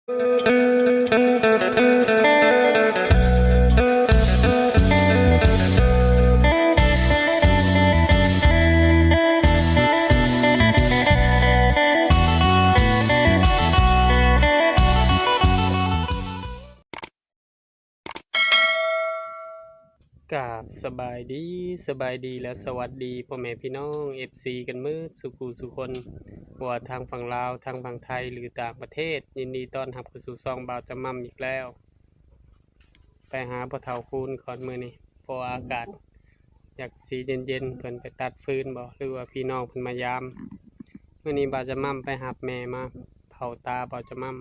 ກາບສະບາຍດີ, ສະບາຍດີ ແລະ ສະຫວັດດີພໍ່ແມ່ພີ່ນ້ອງ ເອັຟຊີ ກັນໝົດສູ່ຜູ້ສູ່ຄົນ, ບໍ່ວ່າທາງຝັ່ງລາວ, ທາງຝັ່ງໄທ ຫຼື ຕ່າງປະເທດ, ຍິນດີຕ້ອນຮັບເຂົ້າສູ່ຊ່ອງບ່າວຈຳໝ່ຳອີກແລ້ວ. ໄປຫາພໍ່ເຖົ້າຄູນກ່ອນມື້ນີ້ ເພາະວ່າອາກາດຢາກຊິເຢັນໆ, ເພິ່ນໄປຕັດຟືນບໍ ຫຼືວ່າພີ່ນ້ອງເພິ່ນມາຢາມ. ມື້ນີ້ບ່າວຈຳໝ່ຳໄປຮັບແມ່ມາເຝົ້າຕາບ່າວຈຳໝ່ຳ.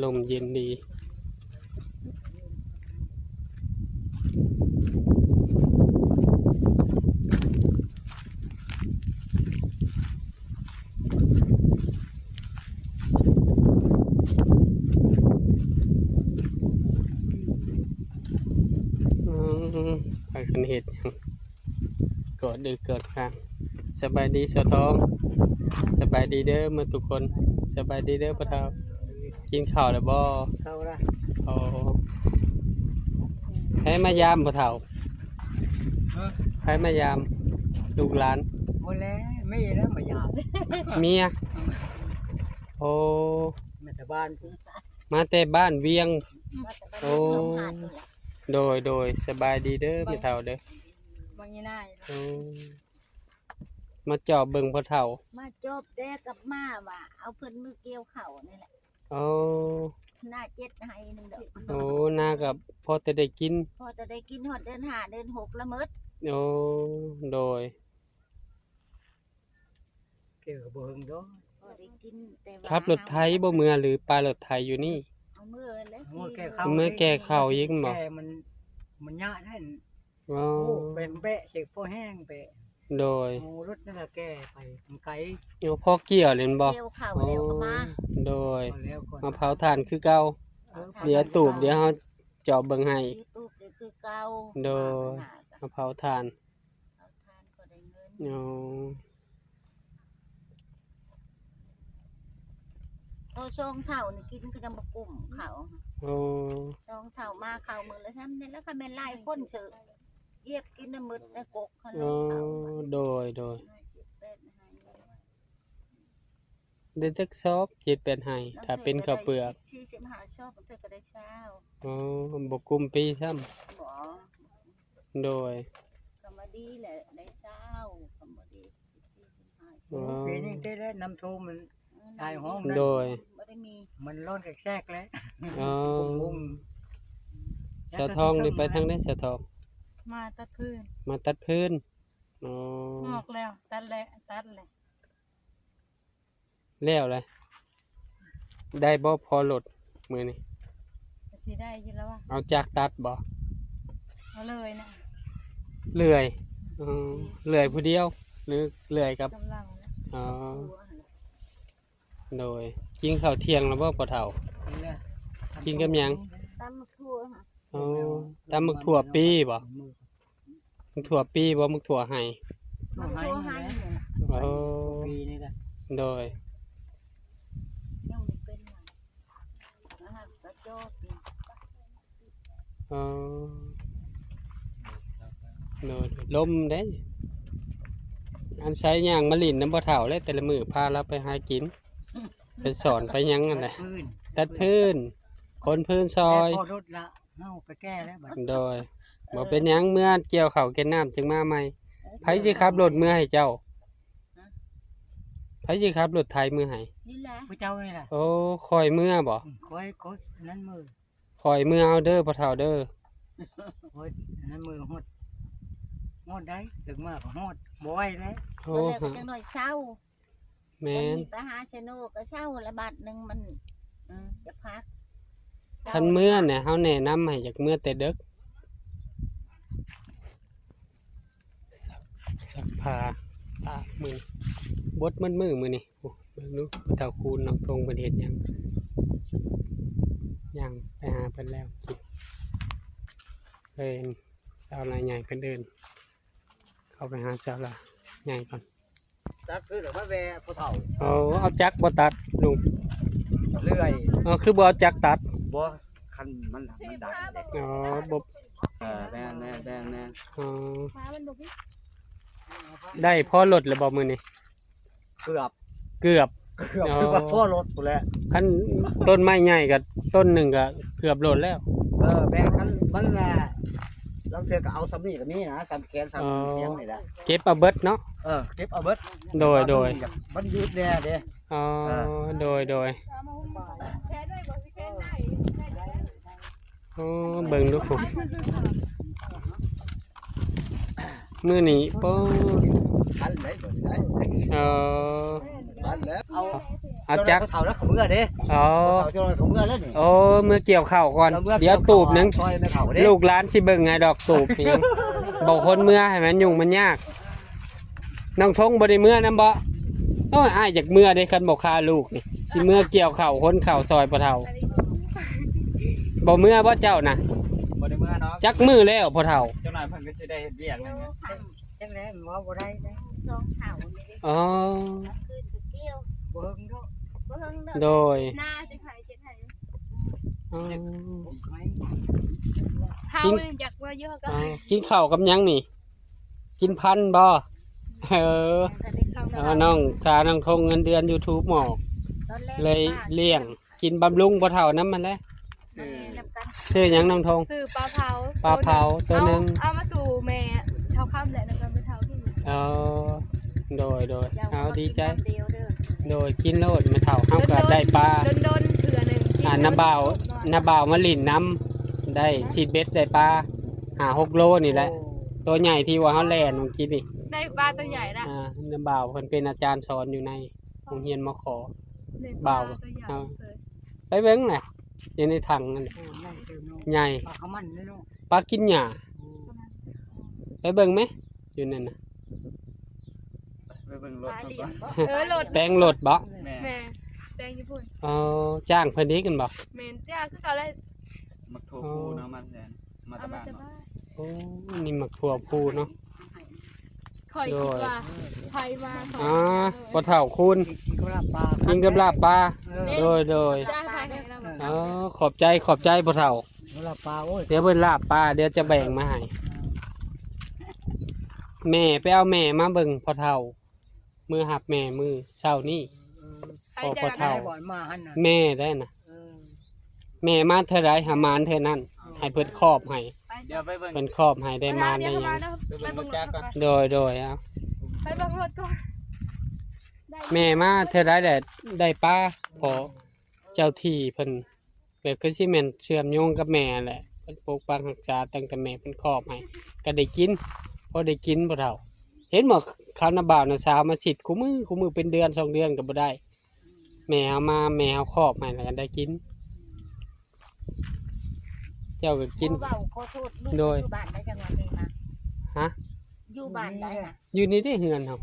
ລົມເຢັນດີ. ອືມ ພາກັນເຮັດຫຍັງ ກອດເອີກອດຂ້າງ. ສະບາຍດີສາວທອງ. ສະບາຍດີເດີໝົດທຸກຄົນ. ສະບາຍດີເດີພໍ່ເຖົ້າ. ກິນເຂົ້າແລ້ວບໍ່? ເຂົ້າລະ. ໂອ້ ໃຜມາຢາມພໍ່ເຖົ້າ? ຮະ? ໃຜມາຢາມລູກຫຼານ? ບໍ່ແລະ ເມຍແລ້ວມາຢາມ. ເມຍ? ໂອ້ ມາແຕ່ບ້ານພຸ້ນ. ມາແຕ່ບ້ານວຽງ. ໂອ້ ໂດຍ ໂດຍ ສະບາຍດີເດີແມ່ເຖົ້າເດີ. ບໍ່ມີນາຍ. ໂອ້ ມາຈອບເບິ່ງພໍ່ເຖົ້າ. ມາຈອບແດ່ກັບມາວ່າເອົາເພິ່ນມື້ກ່ຽວເຂົ້ານີ້ແຫຼະ. ໂອ້ ນາເຈັດໄຮ່ໜຶ່ງດອກ. ໂອ້ ນາກໍພໍແຕ່ໄດ້ກິນ. ພໍແຕ່ໄດ້ກິນ ຮອດເດືອນຫ້າເດືອນຫົກລະໝົດ. ໂອ້ ໂດຍ. ເກີດກໍບໍ່ເຖິງດອກ. ພໍໄດ້ກິນແຕ່ວ່າ ຂັບລົດໄຖບໍ່ເມືອ ຫຼືປາລົດໄຖຢູ່ນີ້? ເອົາເມືອແລ້ວ. ເມືອແກ່ເຂົ້າ. ເມືອແກ່ເຂົ້າອີກແມ່ນບໍ່? ແກ່ມັນ ມັນຍາກແທ້. ອໍ ໂອ້ ແປະ ແປະ ເສກພໍແຮງແປະ. ໂດຍ. ໂອ້ ລົດນັ້ນລະແກ່ໄປ ມັນໄກ. ໂອ້ ພໍກ່ຽວແລ້ວແມ່ນບໍ່? ກ່ຽວເຂົ້າແລ້ວກໍມາ. ໂດຍ. ມາເຜົາຖ່ານຄືເກົ່າ. ເອີ ດຽວຕູບ ດຽວເຮົາຈອບເບິ່ງໃຫ້. ຕູບຄືເກົ່າ. ໂດຍ. ມາເຜົາຖ່ານ. ເອົາທານກໍໄດ້ເງິນ. ອໍ ໂຕສອງເຖົ້ານີ້ກິນກໍຍັງບໍ່ກຸ້ມເຂົ້າ. ໂອ້ ສອງເຖົ້າມາເຂົ້າມື້ລະສ່ຳນີ້ລະ. ຄັນແມ່ນຫຼາຍຄົນເສີ ຢຽບກິນນະໝົດໃນກົກ. ໂອ້ ໂດຍ ໂດຍ. ໄດ້ຈັກຊອບ ເຈັດແປດໄຮ່ ຖ້າເປັນເຂົ້າເປືອກ. ສີ່ສິບຫ້າຊອບ ບາງເທື່ອກໍໄດ້ຊາວ. ອໍ ບໍ່ກຸ້ມປີຊ້ຳ. ບໍ່. ໂດຍ. ຄຳວ່າດີແຫຼະໄດ້ຊາວ ຄຳວ່າດີ. ອໍ ປີນີ້ເດ້ແຫຼະ ນ້ຳຖ້ວມມັນ ອືມ ຕາຍຫ້ອງນັ້ນ. ໂດຍ. ບໍ່ໄດ້ມີ ມັນຮ້ອນແຊກໆແຫຼະ. ອໍ ສາວທອງນີ້ໄປທາງໃດສາວທອງ? ມາຕັດຟືນ. ມາຕັດຟືນ. ອໍ ງອກແລ້ວ ຕັດແລ້ວ ຕັດແລ້ວ. ແລ້ວແຫຼະ ໄດ້ບໍ່ພໍລົດມື້ນີ້? ກໍຊິໄດ້ຢູ່ແລ້ວວະ. ເອົາຈັກຕັດບໍ່? ເອົາເລື່ອຍນະ. ເລື່ອຍ. ອໍ ເລື່ອຍຜູ້ດຽວ ຫຼືເລື່ອຍກັບ ກຳລັງນະ. ອໍ ໂດຍ. ກິນເຂົ້າທ່ຽງແລ້ວບໍ່ພໍ່ເຖົ້າ? ກິນແລ້ວ. ກິນກັບຫຍັງ? ຕຳໝາກຖົ່ວ. ອໍ ຕຳໝາກຖົ່ວປີບໍ່? ໝາກຖົ່ວປີບໍ່? ໝາກຖົ່ວໄຮ່. ໝາກຖົ່ວໄຮ່. ໂອ້ ປີນີ້ລະ. ໂດຍ. ຍັງບໍ່ເປັນຫຍັງ ນະ ກະຈອກ. ອໍ ໂດຍ. ລົມເດ້. ອັນໄຊຍ່າງມາຫຼິ້ນນຳພໍ່ເຖົ້າແຫຼະ ແຕ່ລະມື້ພາລາວໄປຫາກິນ ໄປສອນໄປຫຍັງຫັ້ນແຫຼະ. ຕັດຟືນ ຂົນຟືນຊອຍ. ພໍລົດລະ ເຮົາໄປແກ່ແລ້ວບັດ. ໂດຍ. ບໍ່ເປັນຫຍັງ ເມືອກ່ຽວເຂົ້າກ່ຽວນ້ຳຈຶ່ງມາໃໝ່. ເອີ ໃຜຊິຂັບລົດເມືອໃຫ້ເຈົ້າ? ຮະ? ໃຜຊິຂັບລົດໄຖເມືອໃຫ້? ນີ້ແຫຼະ ຜູ້ເຈົ້ານີ້ແຫຼະ. ໂອ້ ຂ້ອຍເມືອບໍ່? ອືມ ຂ້ອຍ ຂ້ອຍນັ້ນມື ຂ້ອຍເມືອເອົາເດີພໍ່ເຖົ້າເດີ. ໂອ້ຍ ອັນນັ້ນມືຮອດ ຮອດໃດ ເຖິງມາກໍຮອດ ບໍ່ໄຫວແລ້ວ. ໂອ້ ແລ້ວກໍຈັກໜ້ອຍເຊົາ. ແມ່ນ. ໄປຫາເຊໂນກໍເຊົາລະບາດໜຶ່ງ ມັນ ເອີ ຈະພັກ. ຄັນເມືອນະ ເຮົາແນະນຳໃຫ້ຢາກເມືອແຕ່ເດິກ. ຊັກ ຊັກຜ້າ ຕາກມື້ ບົດໝົດມື້ມື້ນີ້. ໂອ້ ເບິ່ງດູ ພໍ່ເຖົ້າຄູນນ້ອງທົງເພິ່ນເຮັດຫຍັງ. ໄປຫາເພິ່ນແລ້ວ ເອີ ສາວລາວໃຫຍ່ເພິ່ນເອີ້ນ ເຂົ້າໄປຫາສາວລາວໃຫຍ່ກ່ອນ. ຕັກຄືແລ້ວມາແວ່ພໍ່ເຖົ້າ. ໂອ້ ເອົາຈັກບໍ່ຕັດລຸງ? ເລື່ອຍ. ອໍ ຄືບໍ່ເອົາຈັກຕັດ? ບໍ່ ຄັນມັນ ມັນດັງເດ້. ອໍ ບໍ່ ເອີ ແມ່ນໆໆໆ. ອໍ ໄດ້ພໍລົດແລ້ວບໍ່ມື້ນີ້? ເກືອບ ເກືອບ ເກືອບ ອໍ ຄືວ່າພໍລົດພຸ້ນແຫຼະ. ຄັນຕົ້ນໄມ້ໃຫຍ່ກໍຕົ້ນໜຶ່ງກໍເກືອບໂລດແລ້ວ. ເອີ ແມ່ນ ຄັນມັນ ລາງເທື່ອກໍເອົາສ່ຳນີ້ກໍມີນະ ສ່ຳແຂນສ່ຳ ອໍ ແຂນນີ້ແຫຼະ ເກັບເອົາເບິດເນາະ. ເອີ ເກັບເອົາເບິດ. ໂດຍ ໂດຍ ມັນຍືດແດ່ເດ້. ອໍ ເອີ ໂດຍ ໂດຍ. ໂອ້ ເບິ່ງດູພຸ້ນ ມື້ນີ້ ໂອ້ ທັນໄດ໋ ບໍ່ໄດ້. ອໍ ທັນແລ້ວ ເອົາ ເອົາຈັກ ເຖົ້າແລ້ວເຂົາເມືອເດ້. ອໍ ເຖົ້າເຈົ້າເຂົາເມືອແລ້ວນີ້. ໂອ້ ເມືອກ່ຽວເຂົ້າກ່ອນ ດຽວຕູບໜຶ່ງ ລູກຫຼານຊິເບິ່ງໃຫ້ດອກ ຕູບຫຍັງ ບໍ່ຄົນເມືອໃຫ້ມັນຫຍຸ້ງມັນຍາກ. ນ້ອງທົງບໍ່ໄດ້ເມືອນຳບໍ່? ໂອ້ຍ ອ້າຍຢາກເມືອເດ້ ຄັນບໍ່ຄາລູກນີ້ ຊິເມືອກ່ຽວເຂົ້າ ຂົນເຂົ້າຊ່ອຍພໍ່ເຖົ້າ. ບໍ່ເມືອບໍ່ເຈົ້ານະ? ບໍ່ໄດ້ເມືອເນາະ. ຈັກມື້ແລ້ວພໍ່ເຖົ້າ? ຈັກໜ້ອຍເພິ່ນກໍຊິໄດ້ເຮັດວຽກແລ້ວ. ຈັ່ງໃດເວົ້າບໍ່ໄດ້ເດ້ ສອງເຖົ້ານີ້ເດ້. ອໍ ຄືນກໍກ່ຽວ ບໍ່ເຫິງດອກ ບໍ່ເຫິງດອກ. ໂດຍ ນາຈະໄຫ ຈະໄຫ. ອໍ ເຮົາ ກິນ ຢາກເມືອຢູ່ ເຮົາກໍ ອໍ ກິນເຂົ້າກັບຫຍັງນີ້? ກິນພັນບໍ່? ເອີ ເອີ ນ້ອງສາວນ້ອງທົງເງິນເດືອນຢູທູບໝອກ ເລີຍລ້ຽງ ກິນບຳລຸງພໍ່ເຖົ້ານຳຫັ້ນແຫຼະ. ຊື່ຫຍັງນ້ອງທົງ? ຊື່ປາເຜົາ ປາເຜົາໂຕໜຶ່ງ ເອົາມາສູ່ແມ່ເຖົ້າຄຳແຫຼະ ແລ້ວກໍແມ່ເຖົ້າທີ່. ອໍ ໂດຍ ໂດຍ ເອົາ ດີໃຈ. ໂດຍ ກິນໂລດແມ່ເຖົ້າ ເຮົາກໍໄດ້ປາ ດົນໆເທື່ອໜຶ່ງ. ອ່າ ນ້າບ່າວ ນ້າບ່າວມາຫຼິ້ນນຳ ໄດ້ຊີດເບັດ ໄດ້ປາ ຫ້າຫົກໂລນີ້ແຫຼະ. ໂອ້ ໂຕໃຫຍ່ທີ່ວ່າເຮົາແລ່ນເມື່ອກີ້ນີ້ ໄດ້ປາໂຕໃຫຍ່ລະ. ອ່າ ນ້າບ່າວເພິ່ນເປັນອາຈານສອນຢູ່ໃນໂຮງຮຽນ ມຂ. ບ່າວ ໄດ້ປາໂຕໃຫຍ່ເຊີຍ. ໄປເບິ່ງນະ ຢູ່ໃນຖັງນັ້ນ ໂອ້ ໃຫຍ່ເຕີບເນາະ ໃຫຍ່ ປາຂະມັນເດ້ເນາະ ປາກິນຫຍ້າ. ໂອ້ ໄປເບິ່ງແມ ຢູ່ນັ້ນນະ ໄປເບິ່ງລົດ. ເອີ ລົດ ແປງລົດບໍ? ແມ່ນ ແປງຢູ່ພຸ້ນ. ອໍ ຈ້າງເພິ່ນອີກແມ່ນບໍ? ແມ່ນ ຈ້າງຄືເກົ່າແຫຼະ. ໝາກຖົ່ວພູເນາະ ມາແຕ່ ມາແຕ່ບ້ານ. ໂອ້ ນີ້ໝາກຖົ່ວພູເນາະ. ຂ້ອຍຄິດວ່າ ໂດຍ ໃຜມາ ອໍ ພໍ່ເຖົ້າຄູນ ກິນກັບລາບປາ ກິນກັບລາບປາ. ເອີ ໂດຍ ໂດຍ ຈ້າງໃຜໃຫ້ລາວ. ອໍ ຂອບໃຈ ຂອບໃຈພໍ່ເຖົ້າ. ລາບປາ ໂອ້ຍ ດຽວເພິ່ນລາບປາ ດຽວຈະແບ່ງມາໃຫ້. ແມ່ ໄປເອົາແມ່ມາເບິ່ງພໍ່ເຖົ້າ ເມືອຮັບແມ່ມື້ເຊົ້ານີ້. ເອີ ພໍ່ ພໍ່ເຖົ້າ ແມ່ໄດ້ນະ. ເອີ ແມ່ມາເທື່ອໃດຫາໝານເທື່ອນັ້ນ. ເອີ ໃຫ້ເພິ່ນຄອບໃຫ້ ດຽວໄປເບິ່ງ ເພິ່ນຄອບໃຫ້ໄດ້ໝານໄດ້ຫຍັງ. ໄປເບິ່ງລົດຈັກກ່ອນ. ໂດຍ ໂດຍ ເອົາ ໄປເບິ່ງລົດກ່ອນ. ແມ່ມາເທື່ອໃດແຫຼະໄດ້ປາ ເພາະເຈົ້າທີ່ເພິ່ນ ແບບຄືຊິແມ່ນເຊື່ອມໂຍງກັບແມ່ຫັ້ນແຫຼະ ເພິ່ນປົກປັກຮັກສາຕັ້ງແຕ່ແມ່ເພິ່ນຄອບໃຫ້ ກໍໄດ້ກິນ ພໍໄດ້ກິນພໍ່ເຖົ້າ. ເຫັນບໍ່ ເຂົານະບ່າວນະສາວມາຊິດຄູ່ມື້ ຄູ່ມື້ເປັນເດືອນສອງເດືອນກໍບໍ່ໄດ້. ແມ່ເຮົາມາ ແມ່ເຮົາຄອບໃຫ້ແລ້ວກໍໄດ້ກິນ. ເຈົ້າກໍກິນ. ເວົ້າຂໍໂທດ ລູກ ໂດຍ ຢູ່ບ້ານໃດ ຈັງຫວັດນີ້ນະ? ຮະ? ຢູ່ບ້ານໃດນະ? ຢູ່ນີ້ເດ້ເຮືອນເຮົາ.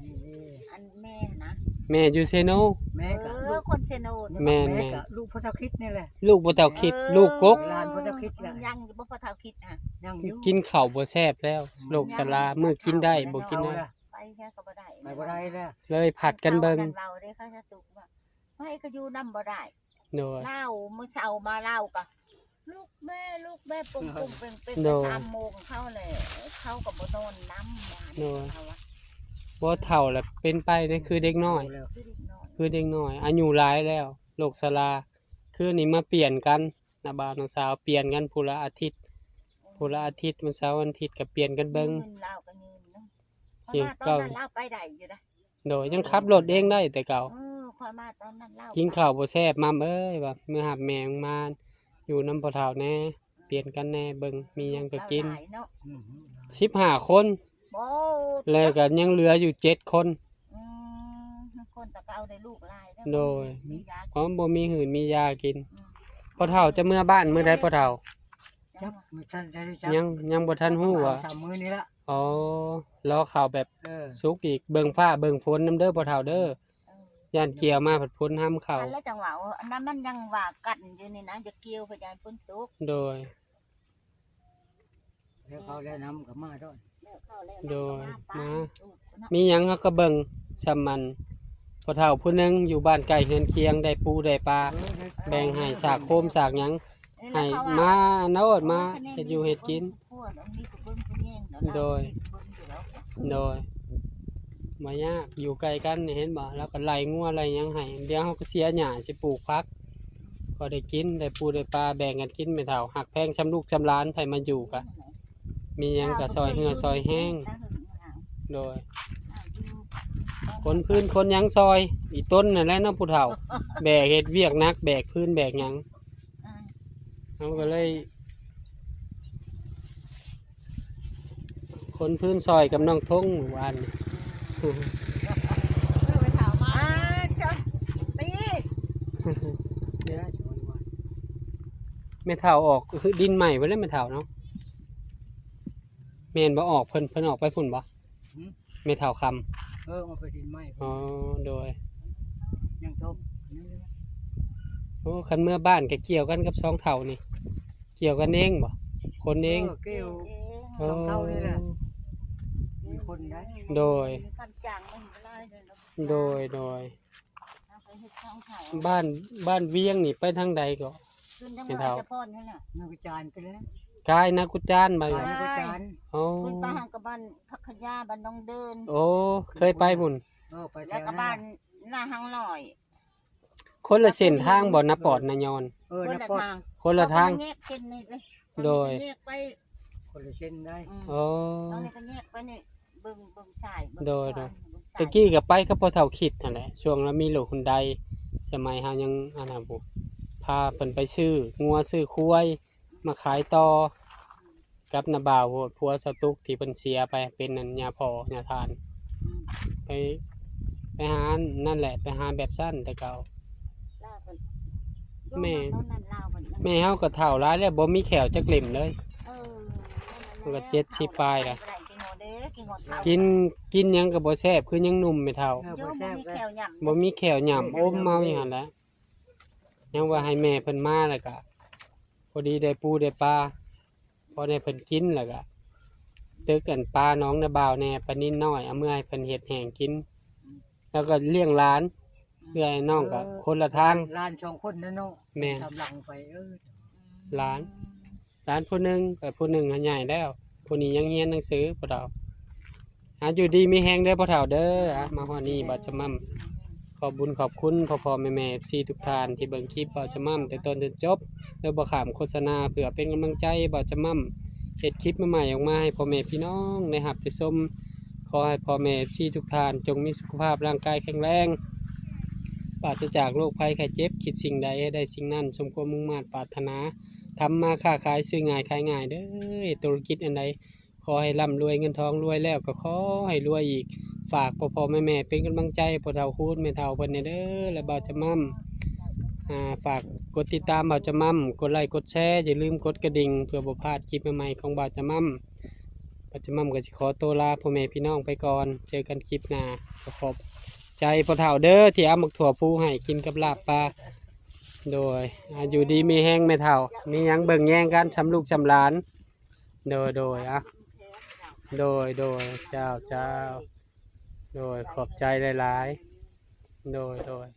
ອັນແມ່ນະ? ແມ່ຢູ່ເຊໂນ. ແມ່ກໍ ເອີ ລູກຄົນເຊໂນ. ແມ່ນໆ ແມ່ກໍລູກພໍ່ເຖົ້າຄິດນີ້ແຫຼະ. ລູກພໍ່ເຖົ້າຄິດ ເອີ ລູກກົກ ຫຼານພໍ່ເຖົ້າຄິດແຫຼະ. ຍັງຢູ່ບໍ່ພໍ່ເຖົ້າຄິດນະ? ຍັງຢູ່. ກິນເຂົ້າບໍ່ແຊບແລ້ວ ໂລກຊະລາ ມື້ກິນໄດ້ບໍ່ກິນໄດ້. ໄປໃສກໍບໍ່ໄດ້ ໄປບໍ່ໄດ້ແລ້ວ. ເລີຍຜັດກັນເບິ່ງ. ເຂົາເວົ້າເດ້ ເຂົາສະຕຸກວ່າ ໃຜກໍຢູ່ນຳບໍ່ໄດ້. ໂດຍ ລາວ ມື້ເຊົ້າມາລາວກໍ ລຸກແມ່ ລຸກແມ່ ປຸ້ງໆເປັງໆ. ໂດຍ ສາມໂມງເຂົາແຫຼະ ເຂົາກໍບໍ່ນອນນຳ. ໂດຍ ເຂົາວ່າ ບໍ່ເຖົ້າລະເປັນໄປເດ້ ຄືເດັກນ້ອຍ ຄືເດັກນ້ອຍ ອາຍຸຫຼາຍແລ້ວ ໂລກຊະລາ. ຄືນີ້ມາປ່ຽນກັນ ນ້າບ່າວນ້າສາວປ່ຽນກັນຜູ້ລະອາທິດ ຜູ້ລະອາທິດ ວັນເສົາວັນອາທິດກໍປ່ຽນກັນເບິ່ງ. ເງິນລາວກໍຢືມນະ ຂ້ອຍມາຕອນນັ້ນລາວໄປໄດ້ຢູ່ນະ. ໂດຍ ຍັງຂັບລົດເອງໄດ້ແຕ່ເກົ່າ. ເອີ ຂ້ອຍມາຕອນນັ້ນລາວ ກິນເຂົ້າບໍ່ແຊບ ໝ່ຳເອີຍ ວ່າເມືອຮັບແມ່ມາຢູ່ນຳພໍ່ເຖົ້າແດ່ ປ່ຽນກັນແດ່ ເບິ່ງມີຫຍັງກໍກິນ. ສິບຫ້າຄົນ ແລ້ວກໍຍັງເຫຼືອຢູ່ເຈັດຄົນ. ອືມ ຄົນຕະເກົ່າໄດ້ລູກຫຼາຍແລ້ວ. ໂດຍ ບໍ່ມີຢາກິນ ບໍ່ມີຫື່ນມີຢາກິນ. ອືມ ພໍ່ເຖົ້າຈະເມືອບ້ານມື້ໃດພໍ່ເຖົ້າ? ຈັກ ຍັງ ຍັງບໍ່ທັນຮູ້ວ່າ ສອງສາມມື້ນີ້ລະ. ອໍ ລໍເຂົ້າແບບ ເອີ ສຸກອີກ ເບິ່ງຟ້າເບິ່ງຝົນນຳເດີພໍ່ເຖົ້າເດີ. ເອີ ຢ້ານກ່ຽວມາພັດຝົນຫຳເຂົ້າ ອັນແລ້ວຈັ່ງວ່າ ໂອ້ ອັນນັ້ນມັນຍັງວ່າກັນຢູ່ນີ້ນະ ຢ່າກ່ຽວ ເພາະຢ້ານຝົນຕົກ ໂດຍ ແລ້ວເຂົ້າແລ້ວນຳກໍມາໂລດ ໂດຍ ມາ ມີຫຍັງເຮົາກໍເບິ່ງ ຊ່ຳອັນ ພໍ່ເຖົ້າຜູ້ໜຶ່ງຢູ່ບ້ານໃກ້ເຮືອນຄຽງ ໄດ້ປູໄດ້ປາ ເອີ ແບ່ງໃຫ້ ສາກໂຄມສາກຫຍັງ ໃຫ້ມາໂລດ ມາເຮັດຢູ່ເຮັດກິນ ໂດຍ ໂດຍ ບໍ່ຍາກ ຢູ່ໃກ້ກັນນີ້ ເຫັນບໍ່ ລາວກໍໄລ່ງົວໄລ່ຫຍັງໃຫ້ ດຽວເຮົາກໍເສຍຫຍ້າ ຊິປູກຜັກ ພໍໄດ້ກິນ ໄດ້ປູໄດ້ປາ ແບ່ງກັນກິນ ແມ່ເຖົ້າ ຮັກແພງຊ່ຳລູກຊ່ຳຫຼານ ໃຜມາຢູ່ກະ ມີຫຍັງກໍຊ່ອຍເຫື່ອຊ່ອຍແຮງ ໂດຍ ຂົນພື້ນຂົນຫຍັງຊ່ອຍ ອີ່ຕົນນັ້ນແຫຼະເນາະ ຜູ້ເຖົ້າ ແບກ ເຮັດວຽກໜັກ ແບກພື້ນແບກຫຍັງ ເຮົາກໍເລີຍຂົນພື້ນຊ່ອຍກັບນ້ອງທົງມື້ວານນີ້ ເອີ ໄປຖາມມາ ອ່າ ເຈົ້າ ຕີ ແມ່ເຖົ້າອອກດິນໃໝ່ເບິດແລ້ວ ແມ່ເຖົ້າເນາະ ແມ່ນບໍ່? ອອກ ເພິ່ນ ເພິ່ນອອກໄປພຸ້ນບໍ່? ຫື? ແມ່ເຖົ້າຄຳ ເອີ ເອົາໄປດິນໃໝ່ ອໍ ໂດຍ ຍັງທົບ ໂອ້ ຄັນເມືອບ້ານກໍກ່ຽວກັນກັບສອງເຖົ້ານີ້ ກ່ຽວກັນເອງບໍ່? ຄົນເອງ ເອີ ກ່ຽວ ເອີ ສອງເຖົ້ານີ້ແຫຼະ ມີຄົນໄດ້ ໂດຍ ຄັນຈ້າງມັນຫຼາຍເດ້ ໂດຍ ໂດຍ ເຮົາໄປເຮັດສອງເຖົ້າ ບ້ານ ບ້ານວຽງນີ້ໄປທາງໃດເກາະ? ຂຶ້ນທາງ ແມ່ເຖົ້າ ນາຈະພອນຫັ້ນນະ ນາກຸຈານໄປແລ້ວ ກາຍນາກຸຈານ ບ້ານ ກາຍນາກຸຈານ ອໍ ຂຶ້ນໄປຫາກັບບ້ານຜັກຂະຍາ ບ້ານໜອງເດີນ ໂອ້ ເຄີຍໄປພຸ້ນ ເອີ ໄປແຖວນັ້ນ ແລ້ວກໍບ້ານນາຮັງນ້ອຍ ຄົນລະເສັ້ນທາງບໍ່ ນາປອດນາຍອນ? ເອີ ຄົນລະທາງ ຄົນລະທາງ ເຂົາກໍແຍກເສັ້ນນີ້ເດ້ ໂດຍ ເຂົາກໍແຍກໄປ ຄົນລະເສັ້ນໄດ້ ອືມ ອໍ ເຂົາກໍແຍກໄປນີ້ ເບິ່ງ ເບິ່ງຊ້າຍ ເບິ່ງ ໂດຍ ຂວາ ໂດຍ ເບິ່ງຊ້າຍ ແຕ່ກີ້ກໍໄປກັບພໍ່ເຖົ້າຄິດຫັ້ນແຫຼະ ຊ່ວງລາວມີລົດຮຸນໄດ ສະໄໝເຮົາຍັງອັນນັ້ນພຸ້ນ ພາເພິ່ນໄປຊື້ງົວຊື້ຄວາຍ ມາຂາຍຕໍ່ກັບນ້າບ່າວໂຫດ ຜົວສາວຕຸກທີ່ເພິ່ນເສຍໄປ ເປັນອັນຍາພໍ່ຍາທ່ານ ອືມ ໄປ ໄປຫານັ້ນແຫຼະ ໄປຫາແບບຊັ້ນແຕ່ເກົ່າ ລາວກໍ ແມ່ ຕອນນັ້ນລາວກໍຍັງ ແມ່ເຮົາກໍເຖົ້າຫຼາຍແລ້ວ ບໍ່ມີແຂ້ວຈັກເຫຼັ້ມເລີຍ ເອີ ມັນກໍເຈັດສິບປາຍລະ ກິນ ກິນຫຍັງກໍບໍ່ແຊບ ຄືຍັງໜຸ່ມແມ່ເຖົ້າ ເອີ ບໍ່ແຊບ ບໍ່ມີແຂ້ວຫຍ້ຳ ບໍ່ມີແຂ້ວຫຍ້ຳ ອົມເມົາຢູ່ຫັ້ນແຫຼະ ຍັງວ່າໃຫ້ແມ່ເພິ່ນມາແລ້ວກະ ພໍດີໄດ້ປູໄດ້ປາ ພໍໄດ້ເພິ່ນກິນ ແລ້ວກະຕຶກອັນປາໜອງນາບ່າວແດ່ ປານິນນ້ອຍ ເອົາເມືອໃຫ້ເພິ່ນເຮັດແຫ້ງກິນ ແລ້ວກໍລ້ຽງຫຼານ ເອື້ອຍນ້ອງກໍ ເອີ ຄົນລະທາງ ຫຼານສອງຄົນນະເນາະ ແມ່ນ ຕາມຫຼັງໄປ ເອີ ຫຼານ ຫຼານຜູ້ໜຶ່ງ ແຕ່ຜູ້ໜຶ່ງຫັ້ນໃຫຍ່ແລ້ວ ຜູ້ນີ້ຍັງຮຽນໜັງສື ພໍ່ເຖົ້າ ອາ ຢູ່ດີມີແຮງເດີພໍ່ເຖົ້າເດີ ອາ ມາຮອດນີ້ບ່າວຈະໝ່ຳ ຂອບບຸນຂອບຄຸນພໍ່ໆແມ່ໆ ເອັຟຊີ ທຸກທ່ານທີ່ເບິ່ງຄລິບບ່າວຈະໝ່ຳແຕ່ຕົ້ນຈົນຈົບ ໂດຍບໍ່ຂ້າມໂຄສະນາ ເພື່ອເປັນກຳລັງໃຈໃຫ້ບ່າວຈະໝ່ຳເຮັດຄລິບໃໝ່ໆອອກມາໃຫ້ພໍ່ແມ່ພີ່ນ້ອງໄດ້ຮັບໄດ້ຊົມ. ຂໍໃຫ້ພໍ່ແມ່ ເອັຟຊີ ທຸກທ່ານຈົ່ງມີສຸຂະພາບຮ່າງກາຍແຂງແຮງ ປາສະຈາກໂລກໄພໄຂ້ເຈັບ, ຄິດສິ່ງໃດໃຫ້ໄດ້ສິ່ງນັ້ນ ສົມຄວາມມຸ່ງມາດປາດຖະໜາ, ທຳມາຄ້າຂາຍຊື້ງ່າຍຂາຍງ່າຍເດີ. ທຸລະກິດອັນໃດ ຂໍໃຫ້ລ່ຳລວຍເງິນທອງ, ລວຍແລ້ວກໍຂໍໃຫ້ລວຍອີກ. ຝາກພໍ່ໆແມ່ໆເປັນກຳລັງໃຈໃຫ້ພໍ່ເຖົ້າຄູນແມ່ເຖົ້າເພິ່ນແດ່ເດີ ແລະ ບ່າວຈະໝ່ຳ ອາ ຝາກກົດຕິດຕາມບ່າວຈະໝ່ຳ, ກົດໄລກົດແຊ, ຢ່າລືມກົດກະດິ່ງ ເພື່ອບໍ່ພາດຄລິບໃໝ່ໆຂອງບ່າວຈະໝ່ຳ. ບ່າວຈະໝ່ຳກໍຊິຂໍໂຕລາພໍ່ແມ່ພີ່ນ້ອງໄປກ່ອນ, ເຈີກັນຄລິບໜ້າ. ກໍຂອບໃຈພໍ່ເຖົ້າເດີ ທີ່ເອົາໝາກຖົ່ວພູໃຫ້ກິນກັບລາບປາ. ໂດຍ ອາ ຢູ່ດີມີແຮງແມ່ເຖົ້າ, ມີຫຍັງເບິ່ງແຍງກັນຊ່ຳລູກຊ່ຳຫຼານ. ໂດຍ ໂດຍ ອາ ໂດຍ ໂດຍ ເຈົ້າ ເຈົ້າ ໂດຍ ຂອບໃຈຫຼາຍໆ ໂດຍ ໂດຍ.